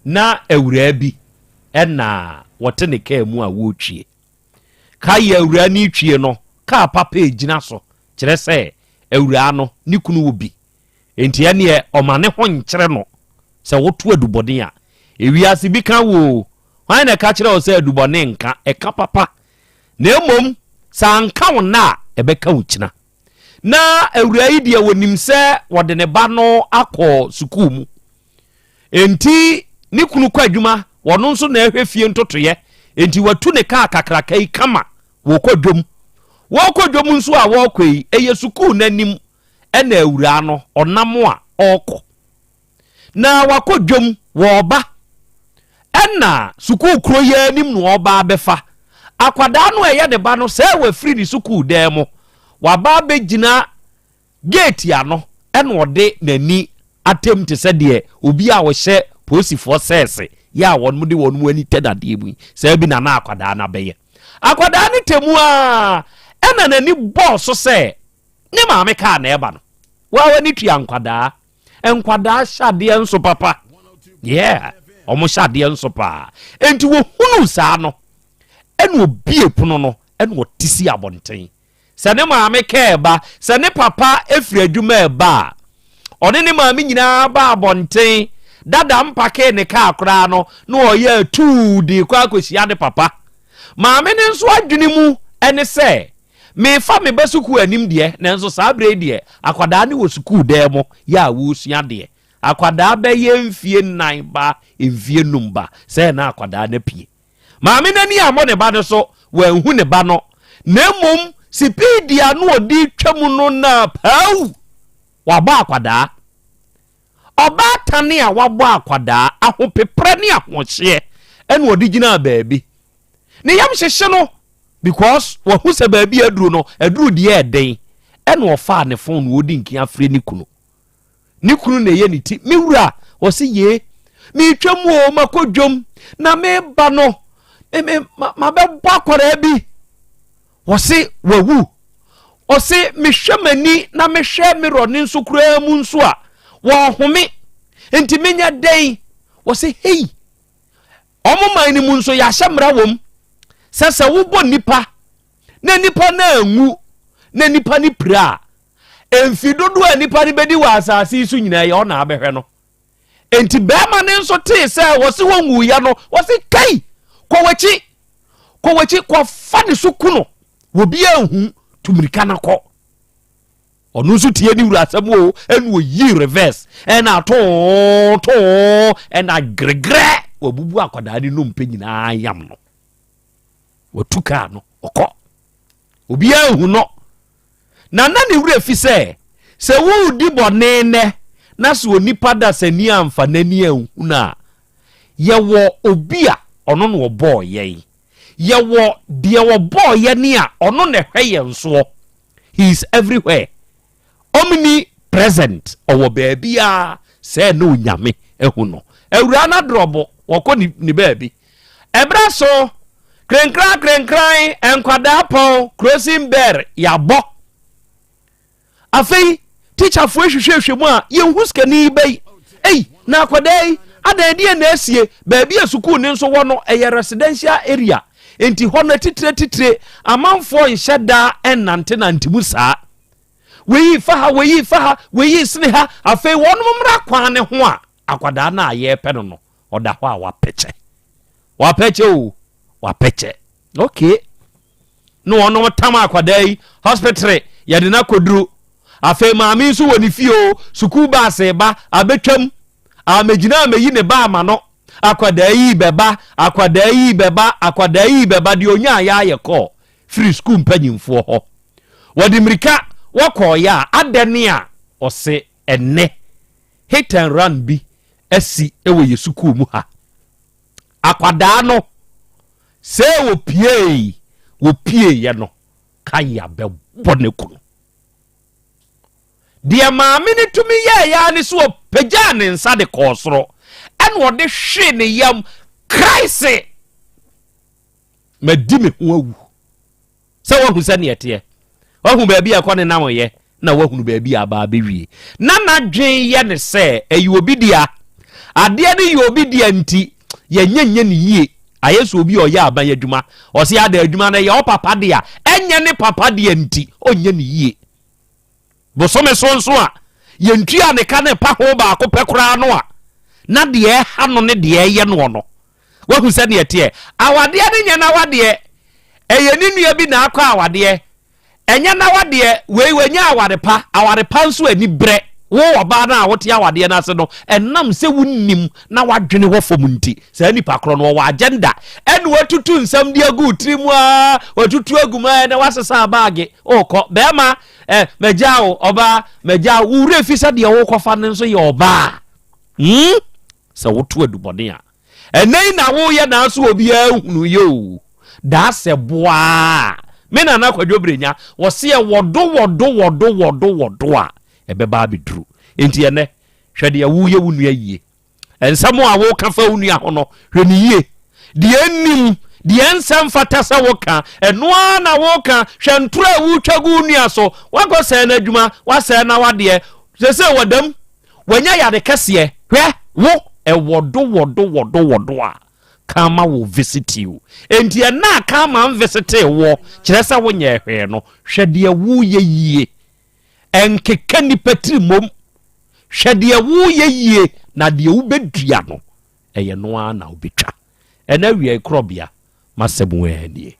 Na awuraa bi na wɔte ne kaa mu a wɔretwie. Kaa yi awuraa no retwie no, kaa papa egyina so kyerɛ sɛ awuraa no ne kunu wɔ bi. Enti ɛneɛ ɔma ne ho nkyerɛ no sɛ woto adubɔne a. Ewiase bi ka wo o, hwan na ɛka kyerɛ wo sɛ adubɔne nka? Ɛka papa. Na mmom sɛ anka wo nna a, ɛbɛka wo kyina. Na awuraa yi deɛ wɔnim sɛ wɔde ne ba no akɔ sukuu mu. Enti ne kunu kɔ adwuma, wɔno nso na ɛhwɛ fie ntotoeɛ. Enti watu ne kaa kakraka yi kama, wɔkɔ dwam. Wɔkɔ dwam nso a wɔkɔ yi, ɛyɛ sukuu no anim ɛna awuraa no ɔnam a ɔrekɔ. Na wakɔ dwam, wɔreba. Ɛna sukuu kuro yi anim na ɔreba abɛfa. Akwadaa no a ɛyɛ ne ba no, sɛ wafiri ne sukuu dan mu, waba abɛgyina Geeti ano na ɔde n'ani atam te sɛ deɛ obi a ɔhyɛ polisifoɔ sɛɛse yɛ a wɔn de wɔn ani tɛ dadeɛ mu yi, saa bi na na akwadaa no abɛyɛ. Akwadaa no tɛ mu ara ɛna n'ani bɔɔ so sɛ ne maame kaa na ɛba no. Waa w'ani tua nkwadaa. Nkwadaa hyɛ adeɛ nso papa. Yeah, wɔn hyɛ adeɛ nso paa. Enti wɔhunuu saa no, ɛna obie pono no ɛna ɔte si abɔnten. Sɛ ne maame ka reba, sɛ ne papa firi adwuma reba a, ɔne ne maame nyinaa ba abɔnten. Dada mpakee ne kaa koraa no, na ɔyɛ atuu de rekɔ akɔhyia ne papa. Maame no nso adwene mu ne sɛ, Merefa me ba sukuu anim deɛ, nanso saa berɛ yi deɛ, akwadaa no wɔ sukuu dan mu yɛ a wɔresua adeɛ. Akwadaa bɛyɛ mfie nnan ba, mfie num ba, sɛɛ na akwadaa no apue. Maame no ani ammɔ ne ba no so, wanhu ne ba no, na mmom sipiidi a na ɔde retwa mu no na paaw! Wabɔ akwadaa. Ɔbaatan a wabɔ akwadaa, ahopeprɛ ne ahoɔhyeɛ ɛna ɔde gyinaa baabi. Ne yam hyehye no because wahu sɛ baabi aduru no, aduru deɛ ɛden. Ɛna ɔfaa ne fon na ɔdi nkin afrɛ ne kunu. Ne kunu na ɛyɛ ne ti. Me wura, ɔse yee, meretwa mu o, makɔ dwom, na meba no, me, me, mabɛbɔ akwadaa bi. Ɔse wawu. Ɔse mehwɛ m'ani na mehwɛ mirror ne nso koraa mu nso a, wɔhome. Nti menyɛ dɛn? Ɔse hei, ɔmo man no mu nso yɛahyɛ mmara wom sɛ sɛ wobɔ nipa na nipa no anwu na nipa no pira a, Mfe dodoɔ a nnipa no bɛdi wɔ asase yi so nyinaa yɛ ɔna abɛhwɛ no. Enti bɛrima no nso tee sɛ wɔse wɔnwuiɛ no, wɔse kai, kɔ w'akyi, kɔ w'akyi, kɔfa ne so ku no, obi anhu, tu mmirika na kɔ. Ɔno nso tie ne wura asɛm o, ɛna oyi reverse, ɛna too too, ɛna gregrɛ, wabubu akwadaa ne nnompe nyinaa yam no. Watu kaa no, ɔkɔ. Obiara nhu no. Na na ne werɛ fi sɛ, sɛ woredi bɔne nnɛ na sɛ onipa dasani amfa n'ani anhu no a, yɛwɔ obi a ɔno na ɔbɔɔ yɛn. Yɛwɔ deɛ ɔbɔɔ yɛn a ɔno na ɛhwɛ yɛn soɔ. He is everywhere. Omni present. Ɔwɔ baabiara sɛ na Onyame ahu no. Awuraa no adrɔbo, wɔkɔ ne, ne baabi. Ɛberɛ so, krenkran krenkran, nkwadaa pɔn, crossing bell, yɛabɔ. Afei, tikyafoɔ hwehwɛhwɛ mu a, yɛnhu sikani yi bɛyi. Ei, na akwadaa yi, adan deɛ na asie, baabi a sukuu ne nso wɔ no, ɛyɛ residential area. Enti hɔ no atitire titire, amanfoɔ nhyɛ da nnantenante mu saa. Wei fa ha, wei fa ha, wei sene ha. Afei wɔn mmra kwan ne ho a, akwadaa no a yɛrepɛ no no, ɔda hɔ a wapɛkyɛ. Wapɛkyɛ o, wapɛkyɛ. Okay. Na wɔn tam akwadaa yi, hospital yɛde no akɔduru. Afei maame nso wɔ ne fie o, sukuu baase ba abɛtwam. Amegyina ameyi ne ba ama no. Akwadaa yi bɛba, akwadaa yi bɛba, akwadaa yi bɛba, deɛ onyaa yɛ ayɛ kɔɔ firi sukuu mpanyinfoɔ hɔ. Wɔde mmirika wɔkɔɔyɛ a, adɛne a ɔse ɛnnɛ hit and run bi asi wɔ yɛ sukuu mu ha. Akwadaa no, sɛ wɔpiei, wɔpieeɛ no, kaya bɛbɔ ne kunu. Deɛ maame no tumi yɛeɛ ara ne sɛ ɔpagyaa ne nsa de kɔɔ soro, ɛna ɔde hwee ne yam krae se, Madi me ho awu. Sɛ woahu sɛdeɛ ɛteɛ, woahu baabi a ɛkɔ ne nam yɛ, na woahunu baabi a aba abɛwie. Na n'adwene yɛ ne sɛ ɛyɛ obi dea. Adeɛ no yɛ obi dea nti, yɛnyɛ nyɛ no yie. Ayɛ sɛ obi a ɔyɛ aban adwuma, ɔse ada adwuma no yɛ ɔpapa dea, ɛnyɛ ne papa dea nti, ɔnyɛ no yie. Bosome so nso a, yɛntua ne ka ne pa ho baako pɛ koraa no a, na deɛ ɛha no ne deɛ ɛyɛ noɔ no. Wahu sɛdeɛ ɛteɛ. Awadeɛ no nyɛ n'awadeɛ. Ɛyɛ ne nua bi na akɔ awadeɛ. Ɛnyɛ n'awadeɛ. Wei wanya aware pa. Aware pa nso ani brɛ. Wo ɔbaa no a wote awadeɛ no ase no, ɛnam sɛ wonnim na w'adwene wɔ fam nti, saa nipa korɔ no ɔwɔ agenda. Ɛna watutu nsɛm de agu wo tiri mu ara, watutu agu mu ara, ɛnɛ wasesa baage, wokɔ. Bɛrima, eh, magyaa wo, ɔbaa, magyaa wo. Wo werɛ fi sɛ deɛ wokɔfa no nso yɛ ɔbaa. Hmm? Sɛ woto adubɔne a, ɛnɛ yi na woyɛ nanso obiara nhunu yɛ o. Daa sɛ boaa. Me nana Kwadwo Brenya, wɔse ɛwɔdo wɔdo wɔdo wɔdo wɔdo a, ɛbɛba abɛduru. Enti ɛnɛ, hwɛ deɛ woyɛ wo nua yie. Nsɛm a woka fa wo nua ho no, hwɛ no yie. Deɛ ɛnnim, deɛ ɛnsɛ mfata sɛ woka, ɛno ara na woka. Hwɛ ntorɔ a wotwa gu wo nua so. Woakɔsɛe n'adwuma, woasɛe n'awadeɛ. Seesei wɔda mu. Wanya yare kɛseɛ. Hwɛ, wo, ɛwɔdo wɔdo wɔdo wɔdo a, karma will visit you. Enti ɛna a karma nvisitee woɔ, kyerɛ sɛ wonyɛɛ hwee no, hwɛ deɛ woyɛ yie. Ɛnkeka nnipa tiri mmom. Hwɛ deɛ woyɛ yie, na deɛ wobɛdua no, ɛyɛ no ara na wobɛtwa. Ɛna awiei korɔbea, m'asɛm ara nie.